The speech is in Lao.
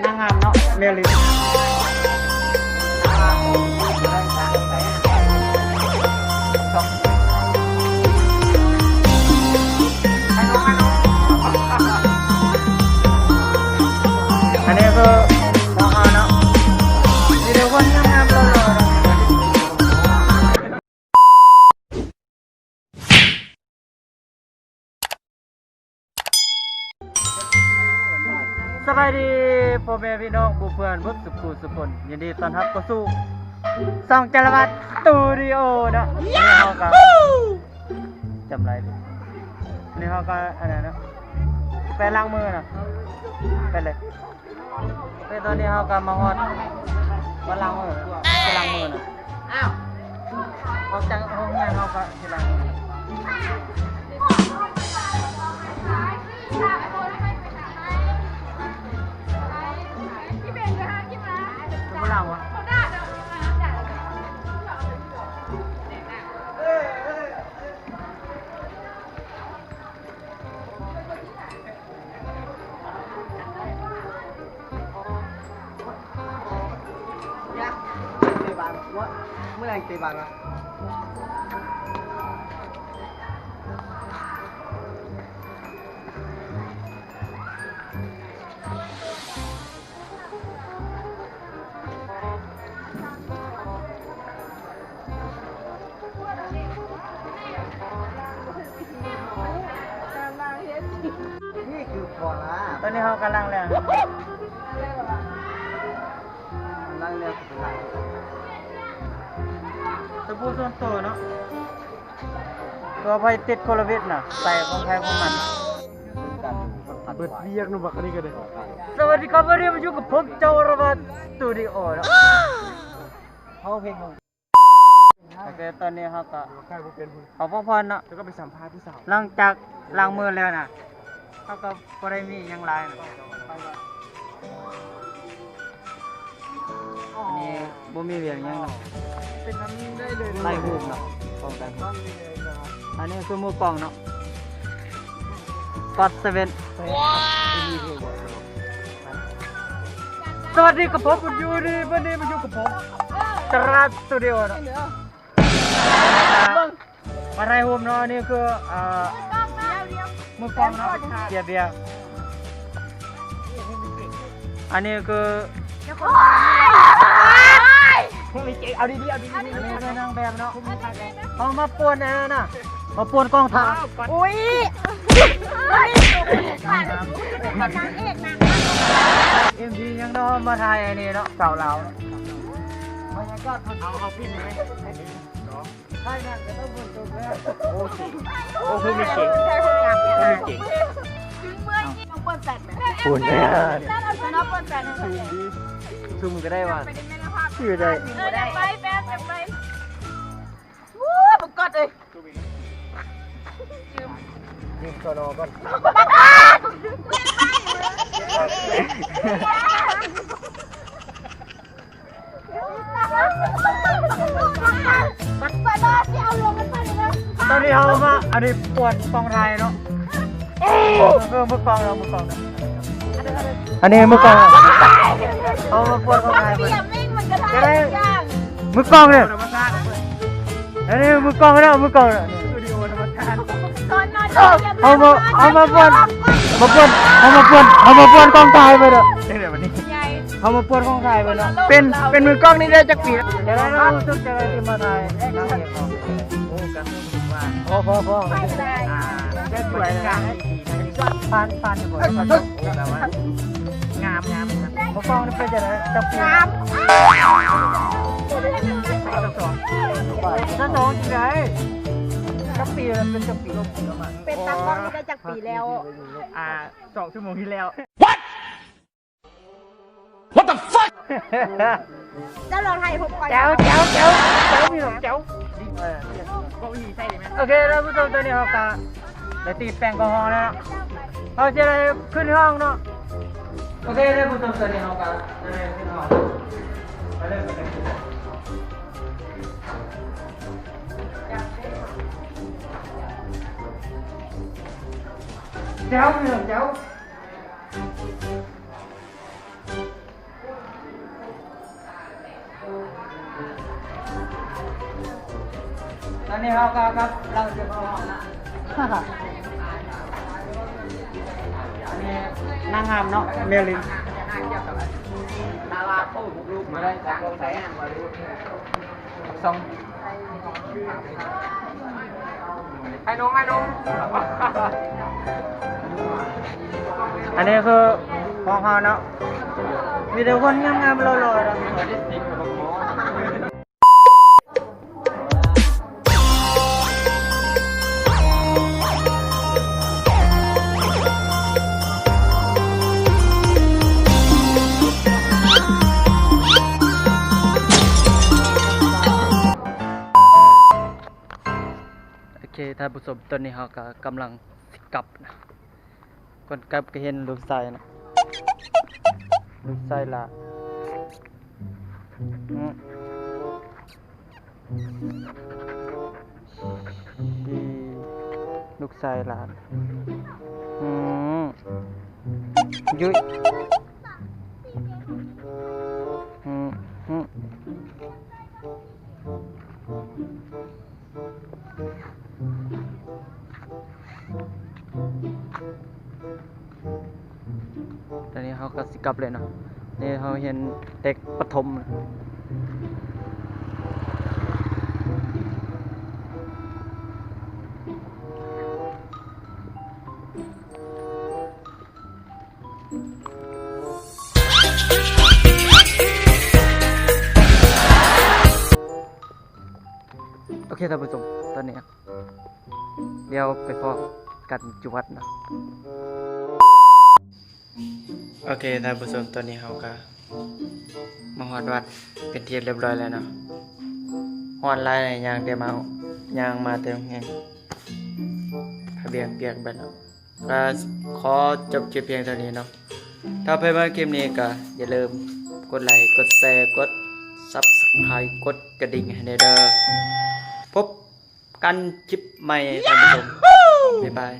ນາງງາມເນາະ ແມວລິນ. ອັນນີ້ຄື ສະບາຍດີພໍ່ແມ່ພີ່ນ້ອງຜູ້ເພື່ອນເບິດສຸຂູສຸຄົນ, ຍິນດີຕ້ອນຮັບເຂົ້າສູ່ຊ່ອງຈາລະວັດສະຕູດິໂອເນາະ. ເຮົາກໍຈຳໄລເດ້ ນີ້ເຮົາກໍອັນນັ້ນເນາະ ໄປລ້າງມືນະ ໄປເລີຍ. ແຕ່ຕອນນີ້ເຮົາກໍມາຮອດ ມາລ້າງມື ໄປລ້າງມືນະ. ອ້າວ ອອກຈາກໂຮງຮຽນເຮົາກໍຊິລ້າງມື ບໍ່ລ້າງວະ? ນີ້ຄືພໍລະ ຕອນນີ້ເຮົາກຳລັງແລ່ນ ກຳລັງແລ່ນ ສະບູສ່ວນໂຕເນາະ. ຕົວໃຜຕິດໂຄລະວິດນະ ໃສ່ຂອງໃຜຂອງມັນ. ເບິດວຽກນະບັກອັນນີ້ກໍໄດ້. ສະຫວັດດີຄັບ ວັນນີ້ມາຢູ່ກັບຜົມ ຈາລະວັດສະຕູດິໂອເນາະ. ເຮົາເພງ ໂອເຄ ຕອນນີ້ເຮົາກໍ ເຮົາພັກຜ່ອນເນາະ ແລ້ວກໍໄປສຳພາດຜູ້ສາວ. ຫຼັງຈາກລ້າງມືແລ້ວນະ ເຮົາກໍບໍ່ໄດ້ມີຫຍັງຫຼາຍນະ. ອັນນີ້ບໍ່ມີວຽກຫຍັງນະ ເປັນນຳໄດ້ເລີຍ ຖ່າຍຮູບເນາະ ກ້ອງຖ່າຍຮູບ. ອັນນີ້ຄືມືກ້ອງເນາະ ກັອດເຊເວັນ. ສະຫວັດດີຄັບ ຜົມຢູ່ດີ ມື້ນີ້ມາຢູ່ກັບຜົມ ຕະຫຼາດສະຕູດິໂອເນາະ. ມາຖ່າຍຮູບເນາະ. ອັນນີ້ຄື ເອີ ມືກ້ອງເນາະ ເບຍ ເບຍ. ອັນນີ້ຄື ເອົາດີໆ ເອົາດີໆ ອັນນີ້ນາງແບບເນາະ. ເຮົາມາປ່ວນອັນນັ້ນນະ ມາປ່ວນກອງຖ່າຍ. ອຸ້ຍ ນາງເອກນະ ເອັມວີຫຍັງເນາະ ມາຖ່າຍອັນນີ້ເນາະ ສາວລາວເນາະ. ບັນຍາກາດ ເອົາ ເອົາພິມແດ່. ໂອ້ ໂອ້ ຄືມີເສັງ ຄືມີເສັງ. ພຸ້ນ ຊຸ່ມກໍໄດ້ວ່າ ຊື່ໄດ້ ໄປແປບ ໄປ. ໂອ້ ບັກກອດເອີຍ ຢືມສນ ກ່ອນ. ຕອນນີ້ເຮົາມາ ອັນນີ້ປ່ວນກ້ອງຖ່າຍເນາະ ເອີ ມືກ້ອງເນາະ ມືກ້ອງເນາະ. ອັນນີ້ມືກ້ອງ ເຮົາມາປ່ວນກ້ອງຖ່າຍເບິ່ງ ຈະໄດ້ມືກ້ອງເດ້. ອັນນີ້ມືກ້ອງເນາະ ມືກ້ອງເນາະ. ເຮົາມາ ເຮົາມາປ່ວນ ມາປ່ວນ ເຮົາມາປ່ວນ ເຮົາມາປ່ວນກ້ອງຖ່າຍເບິ່ງເດີ. ຈັ່ງໃດບັດນີ້ ເຮົາມາປ່ວນກ້ອງຖ່າຍເບິ່ງເນາະ. ເປັນ ເປັນມືກ້ອງນີ້ໄດ້ຈັກປີແລ້ວ? ຈະໄດ້ຮູ້ສຶກຈັ່ງໃດທີ່ມາຖ່າຍນາງເອກເນາະ. ໂອ້ ກໍຮູ້ສຶກວ່າ ພໍ ພໍ ພໍ ອ່າ ສວຍງາມ ຜ່ານ ຜ່ານຢູ່ບໍ່? ແບບວ່າງາມ ງາມ. ໝໍກອງນີ້ເປັນຈັ່ງໃດ ຈັກປີ? ງາມ ຊາວສອງ ຊາວສອງຈັ່ງໃດ? ຈັກປີແລ້ວ? ເປັນຈັກປີ? ເປັນຕາກ້ອງນີ້ໄດ້ຈັກປີແລ້ວ? ອ່າ ສອງຊົ່ວໂມງທີ່ແລ້ວ. What? What the fuck? ເຈົ້າລອງຖ່າຍຮູບຂ້ອຍ. ເຈົ້າ ເຈົ້າ ເຈົ້າ ເຈົ້າ ເຈົ້າ ເຈົ້າ. ໂອເຄ ທ່ານຜູ້ຊົມ ຕອນນີ້ເຮົາກະໄດ້ຕິດແອລກໍຮໍແລ້ວເນາະ ເຮົາຊິໄດ້ຂຶ້ນຫ້ອງເນາະ. ໂອເຄ ທ່ານຜູ້ຊົມ ຕອນນີ້ເຮົາກະໄດ້ຂຶ້ນຫ້ອງ ໄປເລີຍ ໄປເລີຍ. ເຈົ້າ ເຈົ້າ. ຕອນນີ້ເຮົາກໍກັບລັງຊິເຂົ້າຫ້ອງນະ ອັນນີ້ນາງງາມເນາະ ເມລິນ ອັນນີ້ຄືຫ້ອງເຮົາເນາະ ມີແຕ່ຄົນງາມໆຫຼໍ່ໆເນາະ. ໂອເຄ ທ່ານຜູ້ຊົມ ຕອນນີ້ເຮົາກໍກຳລັງຊິກັບນະ. ກ່ອນກັບກໍເຫັນລູກຊາຍນະ ລູກຊາຍຫຼານ ອືມ ຊີ ລູກຊາຍຫຼານ ອືມ ຍຸ້ຍ ອືມ ອືມ. ຕອນນີ້ເຮົາກໍຊິກັບແລ້ວເນາະ ນີ້ເຮົາຮຽນເດັກປະຖົມ. ໂອເຄ ທ່ານຜູ້ຊົມ ຕອນນີ້ ດຽວໄປພໍ້ກັນຢູ່ວັດເນາະ. ໂອເຄ ທ່ານຜູ້ຊົມ ຕອນນີ້ເຮົາກໍມາຮອດວັດເປັນທີ່ຮຽບຮ້ອຍແລ້ວເນາະ. ຮ້ອນຫຼາຍ ຍ່າງແຕ່ມາ ຍ່າງມາແຕ່ໂຮງຮຽນ ຜ້າບ່ຽງປຽກເບິດເນາະ. ກໍຂໍຈົບຄລິບພຽງເທົ່ານີ້ເນາະ. ຖ້າໃຜມັກຄລິບນີ້ກໍຢ່າລືມກົດໄລ ກົດແຊ ກົດ Subscribe ກົດກະດິ່ງໃຫ້ແດ່ເດີ. ພົບກັນຄລິບໃໝ່ທ່ານຜູ້ຊົມ. ບາຍບາຍ.